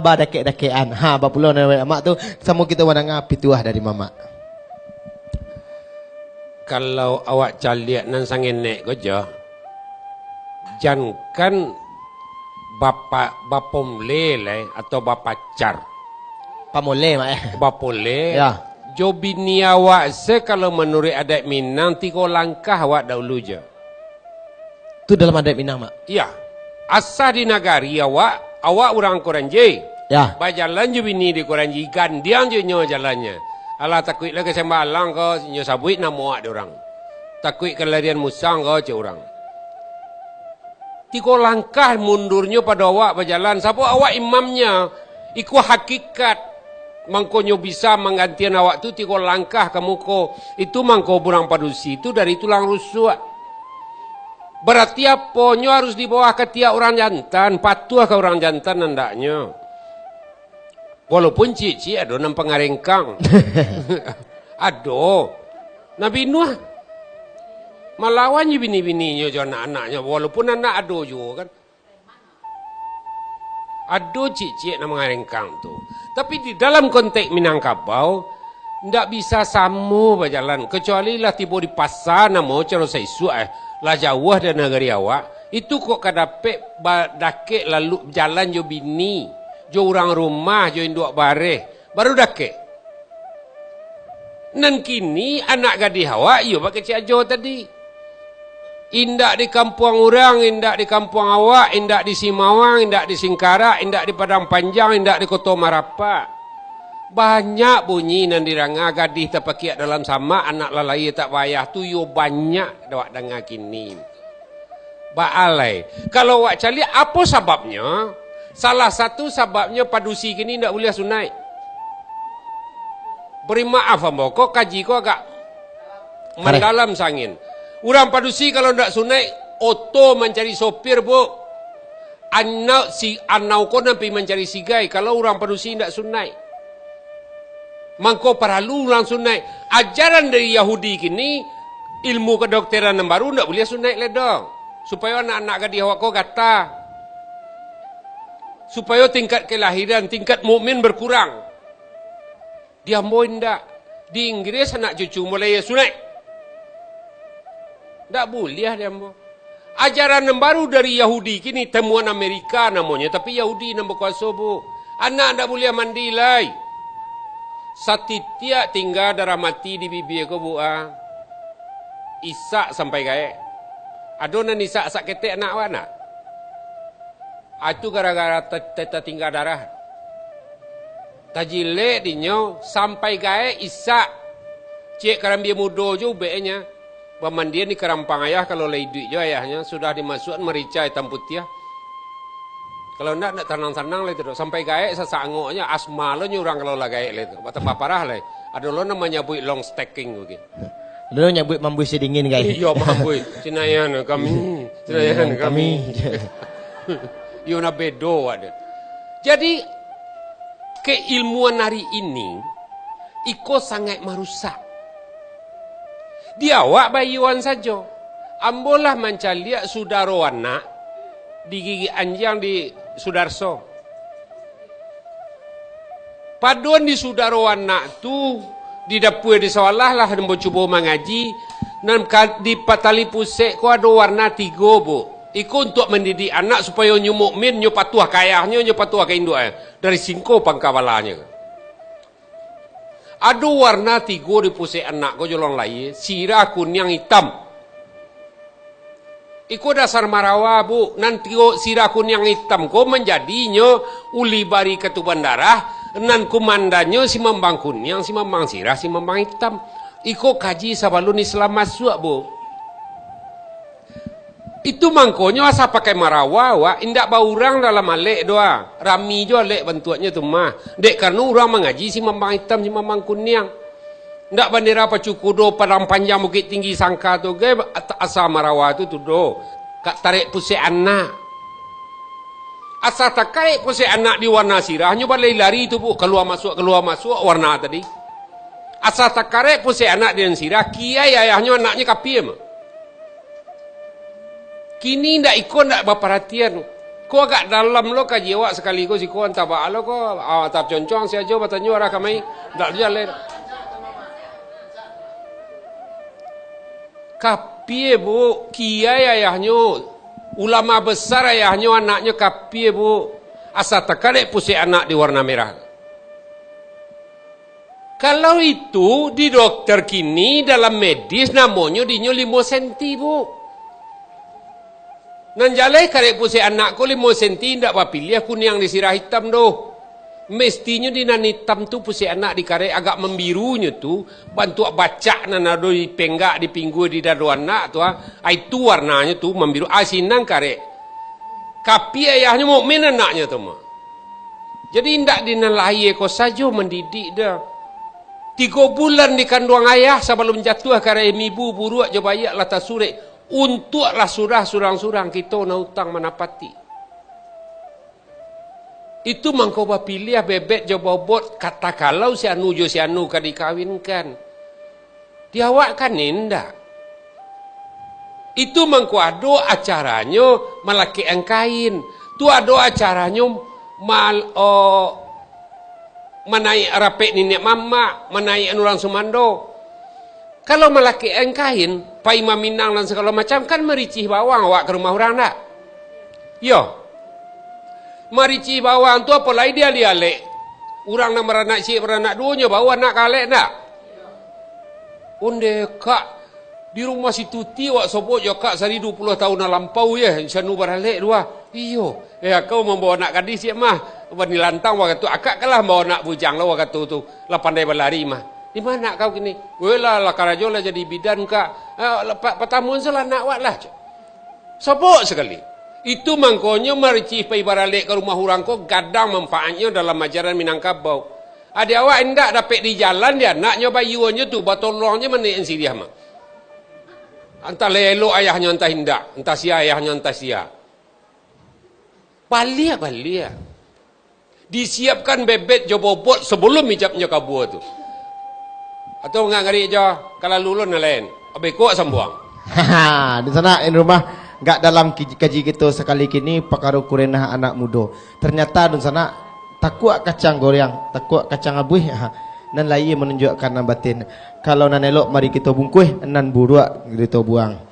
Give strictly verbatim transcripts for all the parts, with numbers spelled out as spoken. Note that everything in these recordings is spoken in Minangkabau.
Badakek-dakekan. Ha, bapulo nan awak mak tu, samo kito mandanga pituah dari mamak. Kalau awak caliak nan sangenek ko jo, jankan bapa-, bapomle lai atau bapacar. Pamole, Mak, eh. Bapole. Ya. Jo bini awak se, kalau manuruik adat Minang, tigo langkah awak dahulu jo. Tu dalam adat Minang, Mak? Iya. Asa di nagari awak, awak urang Koranji. Ya. Bajalan jo bini di Koranji, gandiang jo nyo jalannyo. Alah, takuik lah ka Sembalang ko, nyo sabuik namo awak di urang. Takuik kalarian musang ko, cek urang. Tigo langkah mundurnyo pado awak bajalan, sabab awak imamnyo. Iko hakikat. Mangkonyo bisa manggantian awak tu tigo langkah ka muko. Itu mangko urang padusi tu dari tulang rusuak. Barati aponyo harus di bawah katiak urang jantan, patuah ka urang jantan andaknyo. Walaupun ciek-ciek ado nan pangarengkang. Ado. Nabi Nuh malawan jo bini-bininyo, jo anak-anaknyo, walaupun anak ado juo kan. Ado ciek-ciek nan mangarengkang tu. Tapi di dalam konteks Minangkabau, ndak bisa samo bajalan. Kecuali lah tibo di pasa namo caro saisuak, eh, lah jauah dari nagari awak, itu kok ka dapek ba-, dakek lalu jalan jo bini, jo urang rumah, jo induak bareh, baru dakek. Nan kini anak gadih awak iyo bakecek ajo tadi. Indak di kampuang urang, indak di kampuang awak, indak di Simawang, indak di Singkarak, indak di Padang Panjang, indak di Koto Marapak. Banyak bunyi nan diranga gadih tapakiak dalam samak, anak lalau tak bayah tu yo banyak awak danga kini. Baalai. Kalau awak caliak, apo sababnyo? Salah satu sababnyo padusi kini ndak buliah sunaik. Bari maaf ambo, ko kaji ko agak mandalam sangin. Urang padusi kalau ndak sunaik, oto mancari sopir, Bu. Anau si anau ko nan pi mancari sigai, kalau urang padusi ndak sunaik. Mangko paralu urang sunaik. Ajaran dari Yahudi kini, ilmu kedokteran nan baru ndak buliah sunaik lai doh. Supayo anak-anak gadih awak ko gata. Supayo tingkat kelahiran, tingkat mukmin berkurang. Di ambo indak. Di Inggris anak cucu mulai sunaik. Ndak buliah di ambo. Ajaran nan baru dari Yahudi kini, temuan Amerika namonyo, tapi Yahudi nan bakuaso, Bu. Anak ndak buliah mandi lai. Satitiak tingga darah mati di bibia ko, Bu, ah. Isak sampai gaek. Ado nan isak sak ketek anak awak ndak? Ah, itu gara-gara te-, te-, tatingga darah. Tajilek dinyo sampai gaek isak. Ciek karambia mudo jo ubeknyo. Bamandian di karampang ayah, kalau lah iduik jo ayahnyo, sudah dimasuakan marica itam putiah. Kalau ndak, ndak tanang-tanang lai tu doh. Sampai gaek sasak angoknyo, asma lo nyo urang kalau lah gaek lai tu. Batambah parah lai. Ado lo nan manyabuik long stacking tu, Ki. Ado lo nyabuik mambuih sidingin, Kai. Iyo, mambuih. Sinayan kami. Sinayan kami. Iyo, nah bedo awak deh. Jadi, keilmuan hari ini, iko sangaik marusak. Di awak bayuan sajo. Ambo lah mancaliak sudaro anak digigik anjiang di Sudarso. Paduan di sudaro anak tu, di dapua di sawalah lah ambo cubo mangaji, nan ka-, di patali pusek ko ado warna tigo, Bu. Iko untuak mandidik anak supayo nyo mukmin, nyo patuah ka ayahnyo, nyo patuah ka induaknyo. Dari singko pangka balanyo. Ado warna tigo di pusek anak ko jolong lai, sirah, kuniang, itam. Iko dasar marawa, Bu. Nan tigo sirah kuniang itam ko manjadinyo uli bari katuban darah, nan kumandannyo si mambang kuniang, si mambang sirah, si mambang itam. Iko kaji sabalun Islam masuak, Bu. Itu mangkonyo asa pakai marawa, wak, indak baurang dalam alek doh, ah. Rami jo alek bantuaknyo tu mah. Dek karano urang mangaji si mambang itam, si mambang kuniang. Ndak bandera Pacu Kudo, Padang Panjang, Bukik Tinggi, Sangka tu ge, at-, asa marawa tu, tu doh. Ka tarek pusek anak. Asa takarek pusek anak di warna sirahnyo balari-lari tu, Bu. Kalua masuak, kalua masuak warna tadi. Asa takarek pusek anak di sirah, kiai ayahnyo, anaknyo kapia mah. Kini ndak iko ndak baparatian. Ko agak dalam lo kaji awak sakali ko siko, antah baa lo ko, ah, taconcoang sajo batanyo arah kamari, ndak jaleh. Kapie, Bu, kiai ayahnyo, ulama besar ayahnyo, anaknyo kapie, Bu. Asa takarek pusek anak di warna merah. Kalau itu, di dokter kini, dalam medis, namonyo dinyo limo senti, Bu. Nan jaleh karek pusek anak ko limo senti, indak bapiliah kuniang di sirah, itam doh. Mestinyo di nan itam tu pusek anak dikarek, agak mambirunyo tu, bantuak bacak nan ado di penggak, di pinggua, di dado anak tu, ah. Ah, itu warnanyo tu mambiru, ah, sinan karek. Kapie ayahnyo, mukmin anaknyo tu mah. Jadi, indak di nan lahia ko sajo mandidik doh. Tigo bulan di kanduang ayah sabalum jatuah ka rahim ibu, buruak jo baiak lah tasurek. Untuaklah surah surang-surang kito nan utang manapati. Itu mangko bapiliah bebet jo bobot, katakalau si anu jo si anu ka dikawinkan. Di awak kan indak. Itu mangko ado acaranyo malakekan kain. Tu ado acaranyo mal-, o, manaik rapek niniak mamak, manaik anu urang sumando. Kalau malakekan kain, pai maminang nan sagalo macam, kan maricih bawang awak ka rumah urang, ndak? Iyo. Maricih bawang tu, apo lai di alek-alek. Urang nan baranak ciek, baranak duo, nyo bao anak ka alek, ndak? Onde, Kak, di rumah si Tuti awak sobok jo Kak sari duo puluah taun nan lampau, yeh, sanu baralek tu, ah. Iyo. Eh, akau mambao anak gadih ciek mah, bani lantang wakatu, akak kalah mambao anak bujang lah wakatu tu, lah pandai balari mah. Di ma anak kau kini? Weh lah, lah karajo lah jadi bidan, Kak. Ah, lah, pa-, patamuan se lah anak awak lah, cek. Sobok sakali. Itu mangkonyo maricih pai baralek ka rumah urang ko gadang manfaatnyo dalam ajaran Minangkabau. Adi awak indak dapek di jalan, di anaknyo bayuannyo tu, batolongnyo manek siriah mah. Antah lah elok ayahnyo, antah indak, antah sia ayahnyo, antah sia. Baliak, baliak. Disiapkan bebet jo bobot sabalum ijabnyo kabua tu. Atau ngak ngarik jo, kalalu ulun nan lain. Abih kuak sambuang. Haha, di sana, in rumah, gak dalam ki-, kaji kito sakali kini, pakaro kurenah anak mudo. Ternyata, dun sanak, takuak kacang goreang, takuak kacang abuih, ha, nan lahia manunjuakkan nan batin. Kalau nan elok, mari kito bungkuih, nan buruak, kito buang.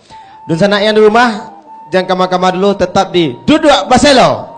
Dun sanak yang di rumah, jan kama-kama dulu, tetap di Duduak Baselo.